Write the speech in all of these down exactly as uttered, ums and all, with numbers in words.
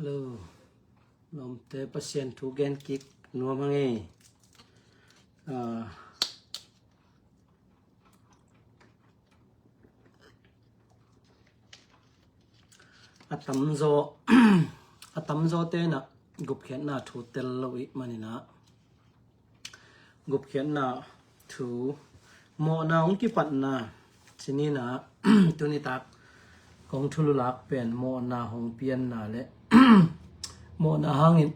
Hello. Lawmte, Pasian thu gen kik nuam hang ei. Ah, a tamzaw a tamzaw tenah gupkhiatna thu tel lo ih maninah gupkhiatna thu mawhna hong kipatna cininah tunitak kong thululak pen mawhna hong pianna le mawhna hangin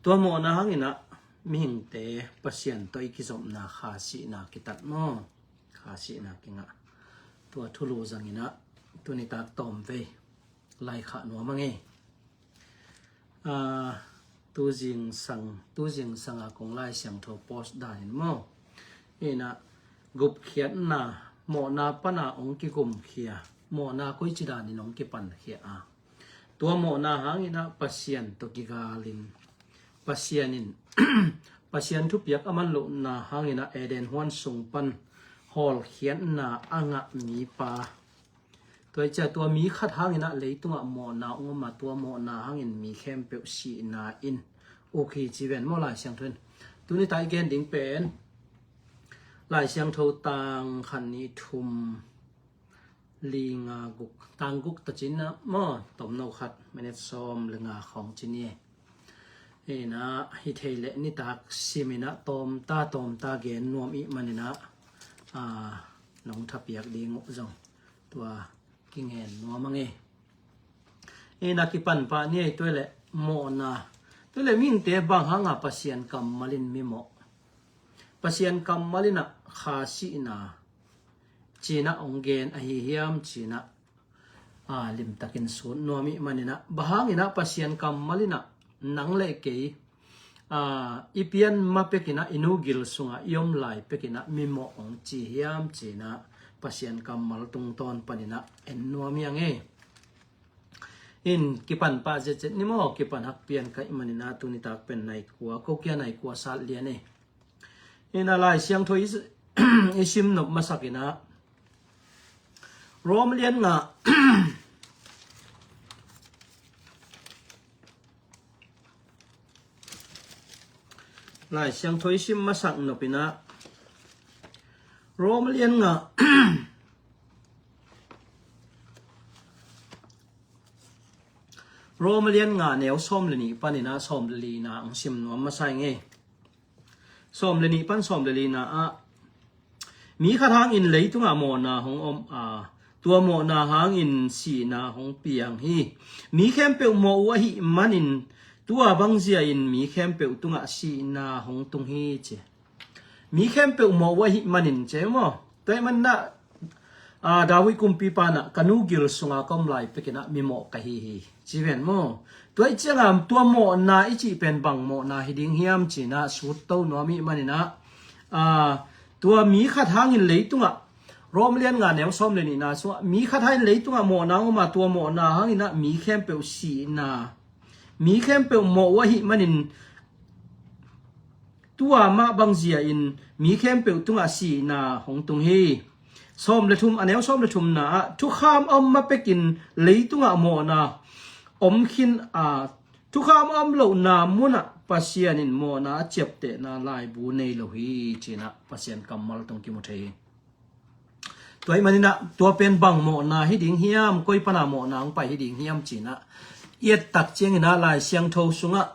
tua mawhna hanginah mihingte Pasian tawh i kizopna kha sihna kitat maw? Kha sihna kingah tua thulu zanginah tunitak tawmvei laikhah nuam hang ei. Ah, tuzingsang tuzingsanga kong Lai Siangtho post danin maw? Inah gupkhiatna mawhna pana hong kigumkhia, mawhna koici danin hong kipankhia a, tua mawhna hanginah Pasian tawh kigalin Pasian in Pasian thupiak a man lohna hanginah Eden huan sung pan hawlkhiatna a ngah mipa, tua i cia tua mi khat hanginah leitungah mawhna hong om a, tua mawhna hangin mi khempeuh sihna in uk hi ci ven maw Lai Siangtho in. Tuni ta i gen ding pen Lai Siangtho tang khat nih thum li nga guk, tang guk ta cinah maw, tomno khat minit sawm le nga khawng ci ni. Inah hi thei leh nitak siminah tawmta tawmta gen nuam ih maninah ah, nong thapiak ding uh zong tua kingen nuam hang ei. Inah kipan pah ni ei. Tua leh mawhna, tua leh mihingte bang hanga Pasian kammal in mimawh, Pasian kammal inah kha sihna cinah hong gen ahi hiam cinah ah, limtakin sut nuam ih maninah bang hanginah Pasian kammal inah nang le kei ah, i pian ma pekinah i nu gil sungah i om lai pekinah mimawh hong ci hiam cinah Pasian kammal tungtawn paninah en nuam hi hang ei. In kipan pah zetzet ni maw, kipan hak pian ka ih maninah tunitak pen nai kua, ko kia nai kua sat lian ei. Inah Lai Siangtho i, i sim nop masakinah Rom lian nga Lai Siangtho i sim masak nopinah Rom lian nga Rom lian nga neu sawm le nih paninah sawm le lina ang sim nuam masa ing ei. Sawm le nih pan sawm le lina ah mi khat hangin leitungah mawhna hong om a, tua mawhna hangin sihna hong piang hi. Mi khempeuh mawh uh ahih manin tua bangzia in mi khempeuh tungah sihna hong tung hi ci. Mi khempeuh mawh uh ahih manin ci maw? Tua ih maninah ah, David kumpipa inah ka nu gil sunga ka om lai pekinah mimawh ka hi hi ci ven maw? Tua ih cianga tua mawhna i cih pen bang mawhna hi ding hiam cinah sutto nuam ih maninah ah, tua mi khat hangin leitungah Rom lian nga neu sawm le nihna sungah mi khat hangin leitungah mawhna hong om a, tua mawhna hanginah mi khempeuh sihna, mi khempeuh mawh uh ahih manin tua mah bangzia in mi khempeuh tungah sihna hong tung hi. Sawm le thum, a neu sawm le thumna ah thukham a om ma pekin leitungah mawhna om khin a, thukham a om lohna munah Pasian in mawhna a ciaptehna laibu nei lo hi cinah Pasian kammal tung kimu thei hi. Tua ih maninah tua pen bang mawhna hi ding hiam, koi pana mawhna hong pai hi ding hiam cinah i et tak cianginah Lai Siangtho sungah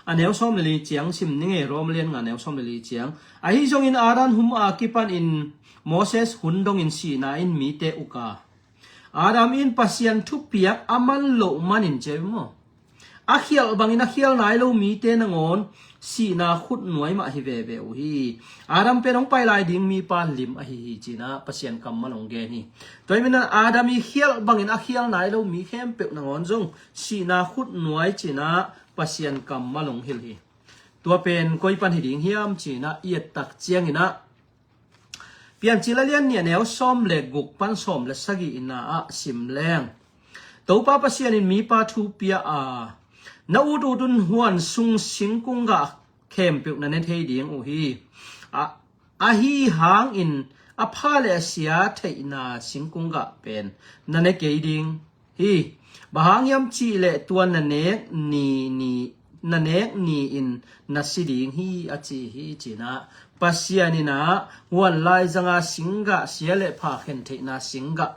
a neu sawm le li ciang sim ning ei. Rom lian nga neu sawm le li ciang. Ahi zongin Adam hum a kipanin Moses hun dongin sihna in mite uk a, Adam in Pasian thupiak a man loh manin ci maw? A khialh bangin a khial nai lo mite nangawn sihna khutnuai mah hi veve uh hi. Adam pen hong pai lai ding mipa lim ahi hi cinah Pasian kammal hong gen hi. Tua ih maninah Adam i khialh bangin a khial nai lo mi khempeuh nangawn zong sihna khutnuai cinah Pasian kammal hong hilh hi. Tua pen koi pan hi ding hiam cinah i et tak cianginah Piancil a lian nih a neu sawm le guk pan sawm le sagihna ah sim leng, Topa Pasian in mipa thu pia a, na ut ut un huan sung singkung gah khempeuh na ne thei ding uh hi. A, ahi hangin a pha le a sia theihna singkung gah pen na ne kei ding. hi. Bang hang hiam cih leh tua na nek ni ni, na nek ni-in na si ding hi, a ci hi, ci-in ah Pasian in ah huan laizanga singgah, sia le pha khen theihna singgah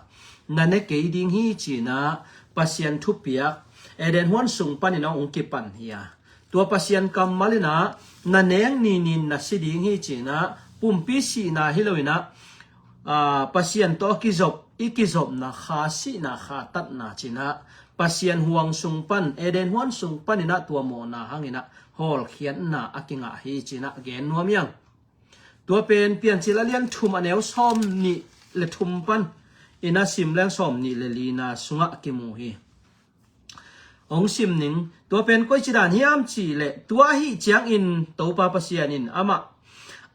na ne kei ding hi, ci-in ah Pasian thupiak Eden huan sung panin ah hong kipan hi a, tua Pasian kammal in ah na nek ni ni-in na si ding hi, ci-in ah pumpi sihna hi lo-in ah, aa, Pasian tawh a kizop, i kizopna, kha sihna, kha tatna, ci-in ah Pasian huan sung pan, Eden huan sung panin ah tua mawhna hangin ah hawlkhiatna a kingah hi, ci-in ah gen nuam hi hang. Tua pen Piancil a lian thum, a neu sawm nih le thum pan in ah sim leng sawm nih le lina sungah kimu hi. Hong sim ning. Tua pen koici dan hiam cih leh, tua ahih ciangin Topa Pasian in amah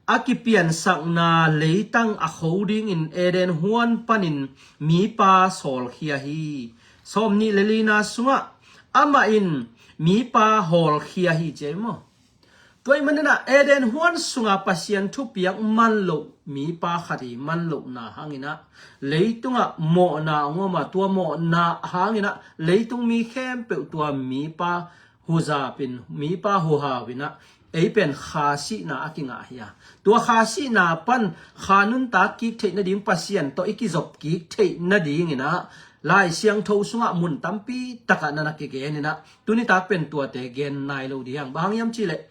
a kipiansakna leitang a kho dingin Eden huan panin mipa sawlkhia hi. Sawm nih le lina sungah amah in mipa hawlkhia hi, ci hi maw. Tua ahih manin ah Eden huan sunga Pasian thupiak man loh mipa khat i man lohna hangin ah leitungah mawhna hong om a, tua mawhna hangin ah leitung mi khempeuh tua mipa huzapin, mipa huhau in ah ei pen kha sihna a kingah hi a, tua kha sihna pan kha nuntak kik theih nading, Pasian tawh i kizop kik theih nadingin ah Lai Siangtho sungah mun tampi takah na na kigen in ah tuni tak pen tuate gen nai lo ding hi hang. Bang hang hiam cih leh,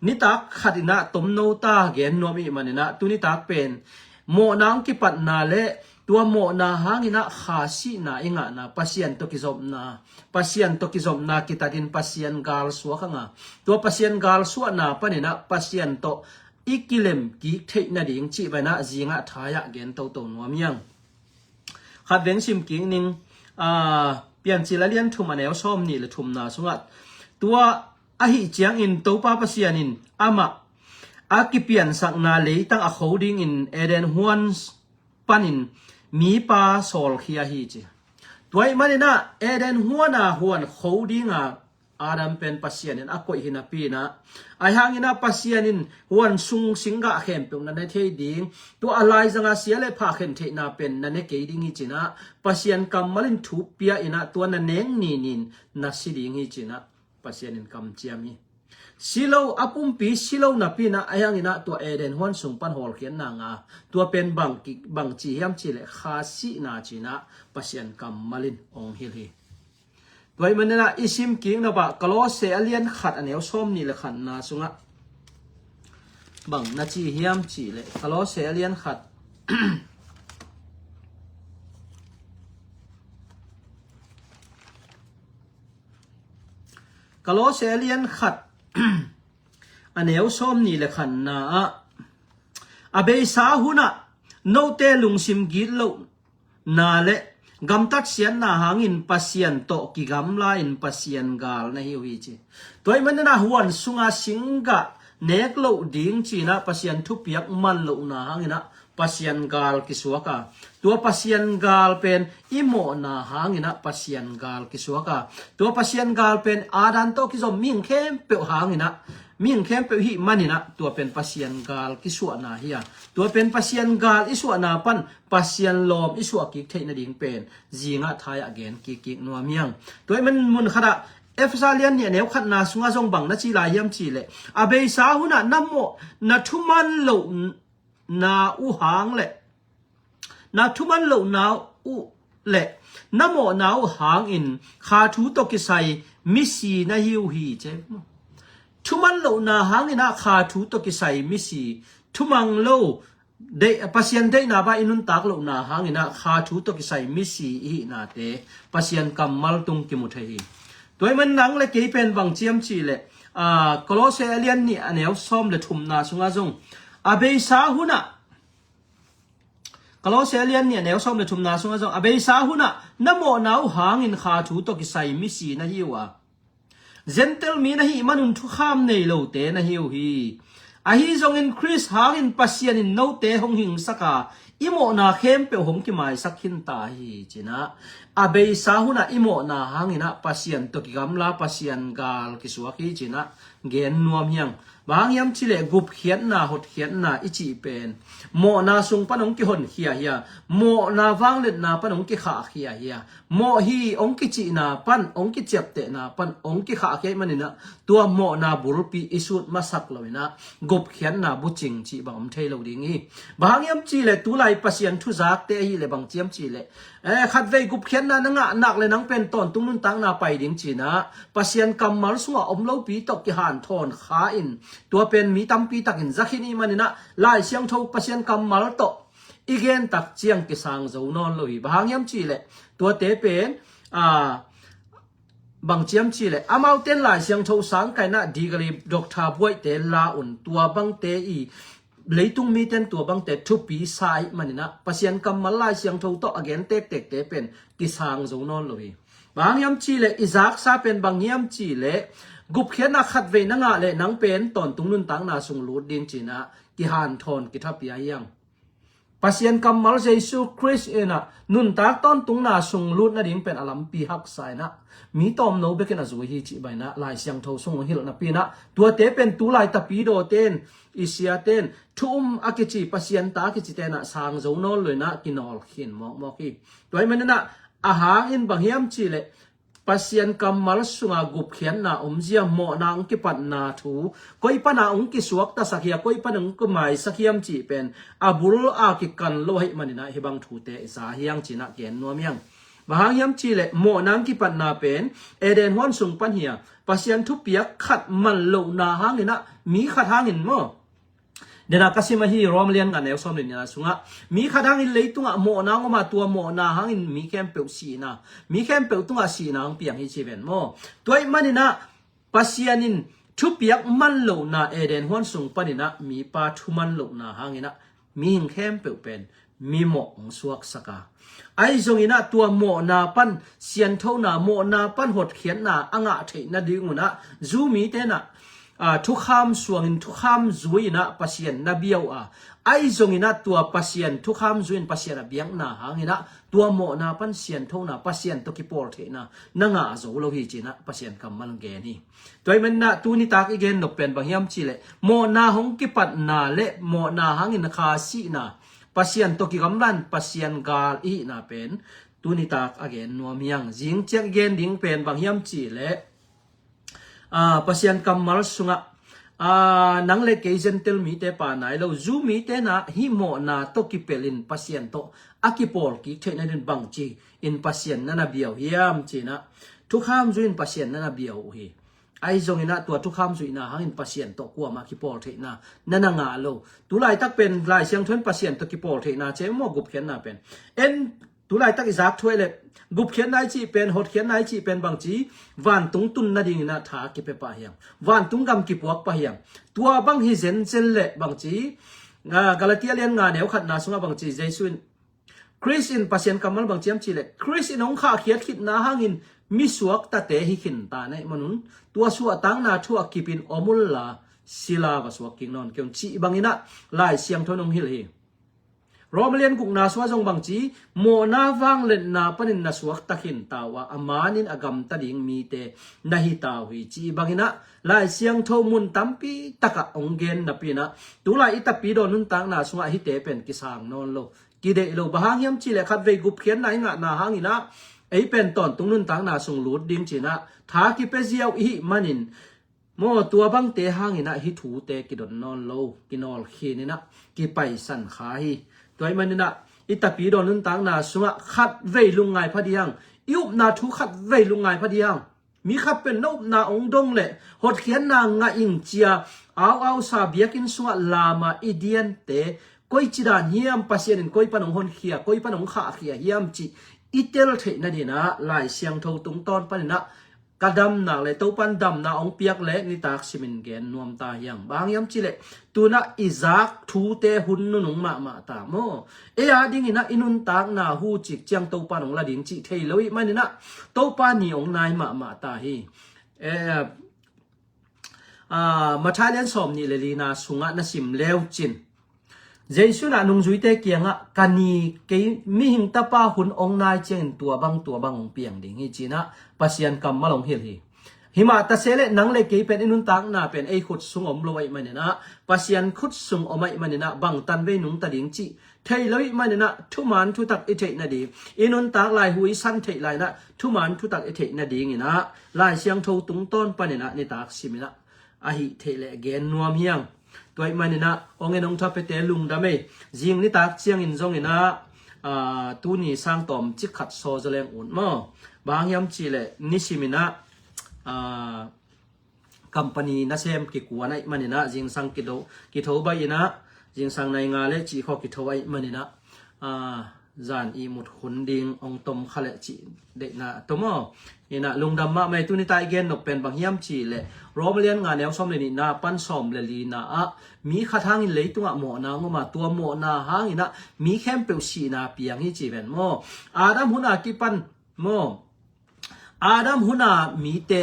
nitak khat in ah tomno ta gen nuam i hih manin ah tuni tak pen mawhna hong kipatna le tua mawhna hangin ah kha sihna i ngahna, Pasian tawh kizopna, Pasian tawh kizopna kitatin Pasian gal suak hang a, tua Pasian gal suahna panin ah Pasian tawh i kilem kik theih nading cih bangin ah zingah thai-ah gen toto nuam hi hang. Khat veng sim kik ning. Aa, Piancil a lian thum, a neu sawm nih le thumna sungah, tua ahih ciangin Topa Pasian in amah a kipiansakna leitang a kho dingin Eden huan panin mipa sawlkhia hi, ci. Tua ahih manin ah Eden huana huan kho dinga Adam pen Pasian in a koih hi napi-in ah, ahi hangin ah Pasian in huan sung singgah khempeuh na ne thei ding, tua a laizanga sia le pha khen theihna pen na ne kei ding hi, ci-in ah Pasian kammal in thu pia in ah tua na nek ni ni-in na si ding hi, ci-in ah Pasian in kamciam hi. Si lo, a pumpi si lo napi-in ah, ahi hangin ah tua Eden huan sung pan hawlkhiatna ngah a, tua pen bang ki, bang ci hiam cih leh kha sihna ci-in ah Pasian kammal in hong hilh hi. Tua ahih manin ah i sim kik nop ah Kolose a lian khat, a neu sawm nih le khatna sungah bang na ci hiam cih leh, Kolose a lian khat, Kolose a lian khat, a neu sawm nih le khatna ah, a beisa hunah note lungsim gitlohna le gamtat siatna hangin Pasian tawh kigamla-in Pasian gal na hi uh hi, ci. Tua ahih manin ah huan sunga singgah nek loh ding ci-in ah Pasian thupiak man lohna hangin ah Pasian gal kisuak a, tua Pasian gal pen i mawhna hangin ah Pasian gal kisuak a, tua Pasian gal pen Adam tawh kizom mihing khempeuh hangin ah, mihing khempeuh i hih manin ah tua pen Pasian gal kisuahna hi a, tua pen Pasian gal i suahna pan Pasian lawm i suah kik theih nading pen zingah thai-ah gen kik kik nuam hi hang. Tua ahih manin mun khatah Efesa lian nih, a neu khatna sungah zong bang na ci lai hiam cih leh, a beisa hunah na mawh, na thuman loh na uh hang le, na thuman lohna uh le na mawhna uh hangin kha thu tawh kisai misi na hi uh hi, ci. Thuman lohna hangin ah kha thu tawh kisai misi, thumang lo, deih, Pasian deihna bang i nuntak lohna hangin ah kha thu tawh kisai misi i hihnate Pasian kammal tung kimu thei hi. Tua ahih manin nang le kei pen bang ci hiam cih leh, aa, Kolose a lian nih, a neu sawm le thumna sungah zong, a beisa hunah, Kolose a lian nih, a neu sawm le thumna sungah zong, a beisa hunah na mawhna uh hangin kha thu tawh kisai misi na hi uh a, Gentile mi na hih manun thukham nei lote na hi uh hi. Ahi zongin Khrist hangin Pasian in note hong hingsak a, i mawhna khempeuh hong kimaisak khin ta hi, ci-in ah a beisa hunah i mawhna hanginah Pasian tawh kigamla Pasian gal kisuak hi cinah gen nuam hiang. Bang hang hiam cihleh gupkhiatna, hotkhiatna i cih pen mawhna sung pan hong kihonkhia hi a, mawhna vangliatna pan hong kikhahkhia hi a, mawh hi hong kicihna pan, hong kiciaptehna pan hong kikhahkhia ih maninah tua mawhna bulpi i sut masak loinah gupkhiatna bucing cih bang om thei lo ding hi. Bang hang hiam cihleh tulai Pasian thuzakte ahileh bang ciam cihleh, eh, khatvei gupkhiatna na ngah nak le nang pen tawntung nuntakna pai ding cinah Pasian kammal sungah om lopi tawh kihanthawn kha in tua pen mi tampi takin za khin ih maninah Lai Siangtho Pasian kammal tawh i gen tak ciang kisang zo nawn lo hi. Bang hang hiam cihleh tuate pen, a, bang ciam cihleh amaute in Lai Siangtho sangkainah degree, doctor buaihte la un, tua bangte i leitung mite in tua bangte thupi sa ih maninah Pasian kammal Lai Siangtho tawh a gen tektekte pen kisang zo nawn lo hi. Bang hang hiam cihleh i zaksa pen bang hiam cihleh gupkhiatna khatvei na ngah leh nang pen tawntung nuntakna sung lut ding cinah kihanthawn kithapi a hiang. Pasian kammal Jesu Khrist inah nuntak tawntungna sung lut nading pen a lampi haksa inah mi tawmno bekin a zui hi cih bang inah Lai Siangtho sung hong hilh napi inah tuate pen tulai tapidawte in, i siate in, thu um a kici, Pasian ta a kicite inah sang zo nawn lo inah kinawl khin mawkmawk hi. Tua ih maninah a hangin bang hiam cihleh Pasian kammal sunga gupkhiatna omzia, mawhna hong kipatna thu koi pana hong kisuaktasak hia, koi pana hong kimaisak hiam cih pen a bul a kikan lo ahih maninah hih bang thute i za hiang cinah gen nuam hiang. Bang hang hiam cihleh mawhna hong kipatna pen Eden huan sung pan hi a, Pasian thupiak khat man lohna hanginah mi khat hangin maw, dena ka sim ahi, Rom lian nga neu sawm le nihna sungah mi khat hangin leitungah mawhna hong om a, tua mawhna hangin mi khempeuh sihna, mi khempeuh tungah sihna hong piang hi ci ven maw. Tua ih maninah Pasian in thupiak man lohna Eden huan sung paninah mipa thuman lohna hanginah mihing khempeuh pen mimawh hong suaksak a, ahi zonginah tua mawhna pan sianthona, mawhna pan hotkhiatna a ngah theih nadingunah Jew mite inah, a, thukham suangin, thukham zui inah Pasian na bia uh a, ahi zonginah tua Pasian thukham zui in Pasian a biakna hanginah tua mawhna pan sianthona, Pasian tawh kipawl theihna na ngah zo lo hi cinah Pasian kammal gen hi. Tua ih maninah tunitak i gen nop pen bang hiam cihleh mawhna hong kipatna le mawhna hangin kha sihna, Pasian tawh kigamla in Pasian gal i hihna pen tunitak a gen nuam hiang. Zing ciang i gen ding pen bang hiam cihleh, a, Pasian kammal sungah, a, nang le kei Gentile mite pa nai lo, Jew mite inah hih mawhna tawh kipelin Pasian tawh a kipawl kik theih nadin bangci in Pasian na na bia uh hiam cinah thukham zui in Pasian na na bia uh hi. Ahi zonginah tua thukham zuihna hangin Pasian tawh kuamah kipawl theihna na na ngah lo. Tulaitak pen Lai Siangtho in Pasian tawh kipawl theihna ci maw, gupkhiatna pen. En, tulaitak i zak thu ahih leh gupkhiatna i cih pen, hotkhiatna i cih pen bangci vantung tun nadinginah tha kipia pah hiang, vantung gam kipuak pah hiang. Tua bang hi zenzen leh bangci, a, Galatia lian nga neu khatna sungah bangci Jesu in, Khrist in, Pasian kammal bang ciam cihleh Khrist in hong khahkhiat khitna hangin mi suaktate hi khinta na ih manun tua suahtakna thu a kipin om unla sila va suak kik nawn kei un cih banginah Lai Siangtho in hong hilh hi. Rom lian gukna sungah zong bangci, mawhna vangliatna panin na suakta khinta uh a, a manin a gamta ding mite na hita uh hi cih banginah Lai Siangtho mun tampi takah hong gen napi inah tulai i tapidaw nuntakna sungah hihte pen kisang nawn lo, kideih lo. Bang hang hiam cihleh khatvei gupkhiatna i ngahna hanginah ei pen tawntung nuntakna sung lut ding cinah tha kipia ziau i hih manin maw, tua bangte hanginah hih thute kidon nawn lo, kinawl khin inah kipaisan kha hi. Tua ih maninah i tapidaw nuntakna sungah khatvei lungngai pha ding, i upna thu khatvei lungngai pha ding. Mi khat pen na upna hong dong leh hotkhiatna ngah ing cia, au au sa biakinn sungah lama i diante koici dan hiam, Pasian in koi pan hong honkhia, koi pan hong khahkhia hiam cih i tel theih nadinah Lai Siangtho tungtawn paninah ka damnak le Topan damna hong piak le nitak simin gen nuam ta hiang. Bang hang hiam cihleh tunah i zak thute hun nunung mahmah ta maw. Ei a dinginah i nuntakna hucik ciang Topan hong la ding cih thei lo ih maninah Topa ni hong nai mahmah ta hi. Eh, a, Matthai lian sawm nih le lina sungah na sim leucin Jesu in ah nungzuite kiangah, "Ka ni, kei mihing tapa hun ong nai ciangin tua bang tua bang ong piang ding hi," ci-in ah Pasian kammal ong hilh hi. Himah ta se leh nang le kei pen i nuntakna pen ei khut sung om lo ahih manin ah, Pasian khut sung om ahih manin ah bangtan vei nungta ding cih thei lo ahih manin ah, thuman thutak i theih nading, i nuntak lai, hu i san theih lai-in ah thuman thutak i theih nadingin ah Lai Siangtho tungtawn panin ah nitak simin ah a hih theih leh gen nuam hi hang. Tua ahih manin ah ong en ong thapete lungdam ei. Zing nitak ciangin zongin ah, aa, tuni sang tawm cik khat saw zaw leng ut maw. Bang hang hiam cih leh nisimin ah, aa, company nasem kikuan ahih manin ah, zingsang kitho, kitho baih in ah, zingsang nai nga le cih khawng kitho ahih manin ah, aa, zan ihmut hun ding ong tom kha leh cih deihna a tom aw. In ah lungdam mahmah ei. Tuni tak i gen nop pen bang hiam cih leh, Rom a lian nga, neu sawm le nihna pan sawm le lina ah, mi khat hangin leitungah mawhna ong om a, tua mawhna hangin ah mi khempeuh sihna piang hi ci ven maw. Adam hun a kipan maw, Adam hun a mite,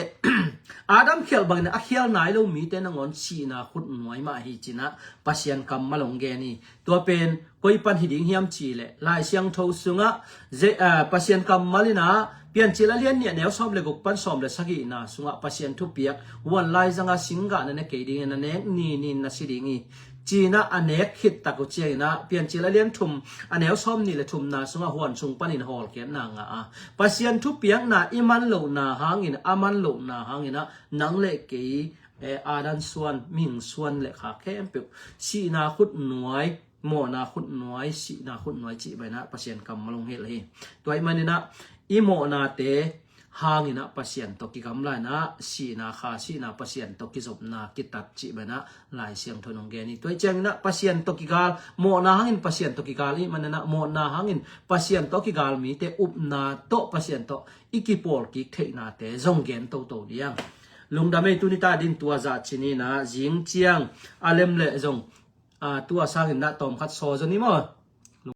Adam khialh bangin a khial nai lo mite nangawn sihna khut nuai mah hi ci-in ah Pasian kammal ong gen hi. Tua pen koi pan hi ding hiam cih leh, Lai Siangtho sungah, ze-, aa, Pasian kammal in ah, Piancil a lian nih, neu sawm le guk pan sawm le sagihna sungah Pasian thupiak, "Huan laizang a singgah na ne kei ding hi, na nek ni ni-in na si ding hi," ci-in ah a nek khit tak uh ciangin ah, Piancil a lian thum, a neu sawm nih le thumna sungah huan sung panin hawlkhiatna ngah a, Pasian thupiakna i man lohna hangin, a man lohna hangin ah, nang le kei, eh, Adam suan, mihing suan le kha khempeuh sihna khut nuai, mawhna khut nuai, sihna khut nuai cih bangin ah Pasian kammal ong hilh hi. Tua ahih manin ah i mawhnate hangin ah Pasian tawh kigamla in ah, sihna kha, sihna Pasian tawh kizopna kitat cih bangin ah Lai Siangtho in ong gen hi. Tua ahih ciangin ah Pasian tawh kigal, mawhna hangin Pasian tawh kigal ahih manin ah, mawhna hangin Pasian tawh kigal mite upna tawh, Pasian tawh i kipawl kik theihnate zong gen toto ding. Lungdam ei. Tuni tak ding tua zah ci ni in ah, zing ciang a lem leh zong, aa, tua sangin ah tawm khat saw zaw ni maw.